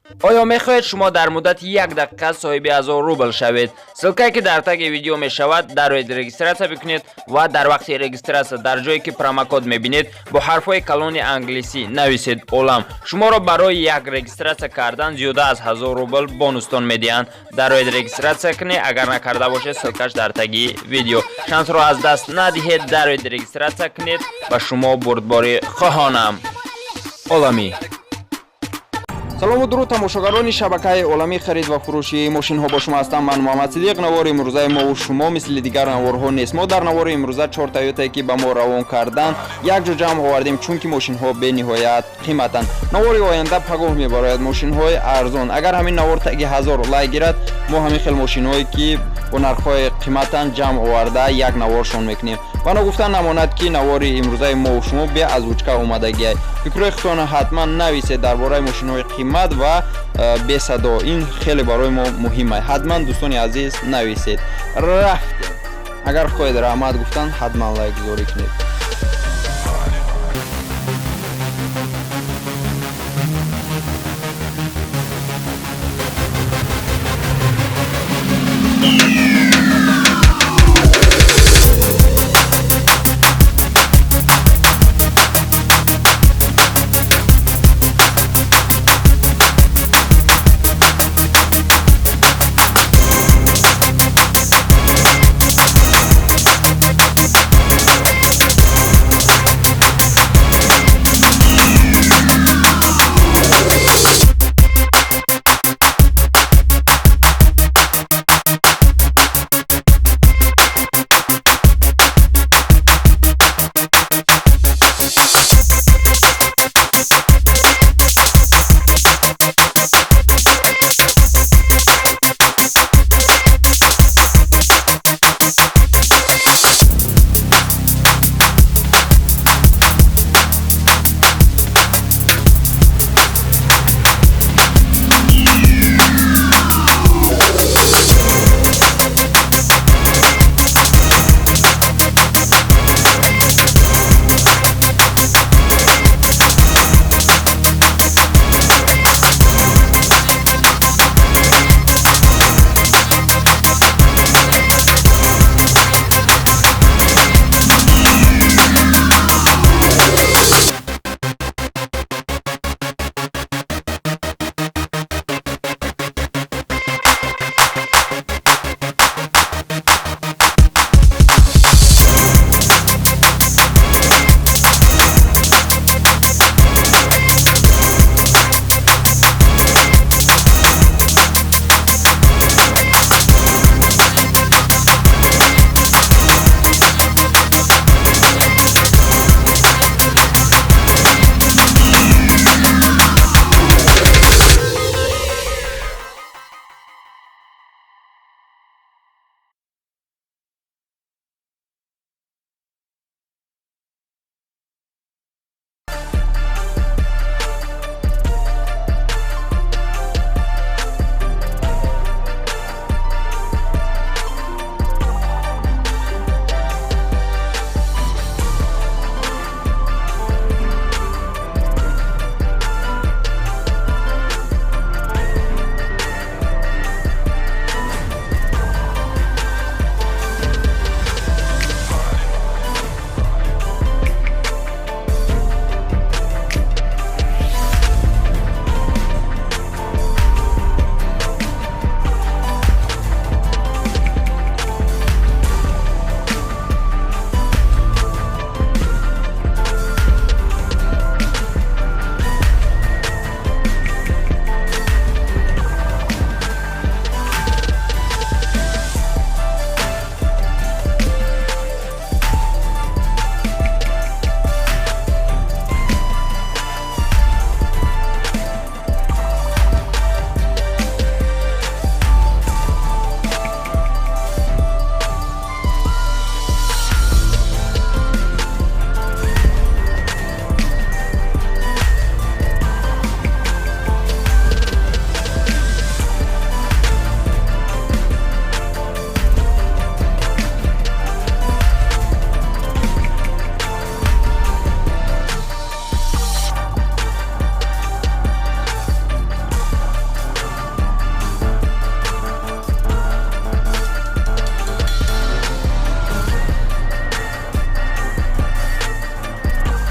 Оё мехоҳед шумо дар муддати як дақиқа соҳиби 1000 рубл шавед? Ссылка е ки дар таги видео мешавад, дароед, регистрация бикунед ва дар вақти регистрация дар ҷое ки промокод мебинед, бо ҳарфҳои калони англисӣ нависед «Олам». Шуморо барои як регистрация кардан зиёда аз 1000 рубл бонустон медиҳанд. Дароед, регистрация кунед, агар накарда бошед. Ссылка ш дар таги видео. Шансро аз даст надиҳед, дароед, регистрация кунед. Ба шумо бурдборӣ хоҳонам. Оламӣ. Салому дуруд, тамошогарони шабакаи Оламӣ, харид ва фурӯши мошинҳо. Бо шумо ҳастам ман, Муҳаммад Сидиқ. Навори имрӯзаи мову шумо мисли дигар наворҳо нест. Мо дар навори имрӯза чор Тойотае, ки ба мо равон кардан, якҷо ҷамъ овардем, чунки мошинҳо бениҳоят қиматанд. Навори оянда пагоҳ мебарояд, мошинҳои арзон. Агар ҳамин навор таги 1000 лайк гирад, мо ҳамин хел мошинҳое, ки бо нархҳои қиматанд, ҷамъ оварда, як наворшон мекунем. Ва ногуфта намонад, ки навори имрӯзаи мову шумо бе озвучка омадагиай. Фикрҳои худтонро ҳатман нависед дар бораи мошинҳои қимат ва бесадо. Ин хеле барои мо муҳим аст. Ҳатман, дӯстони азиз, нависед. Рафтем. Агар хоҳед раҳмат гуфтан, ҳатман лайк гузорӣ кунед.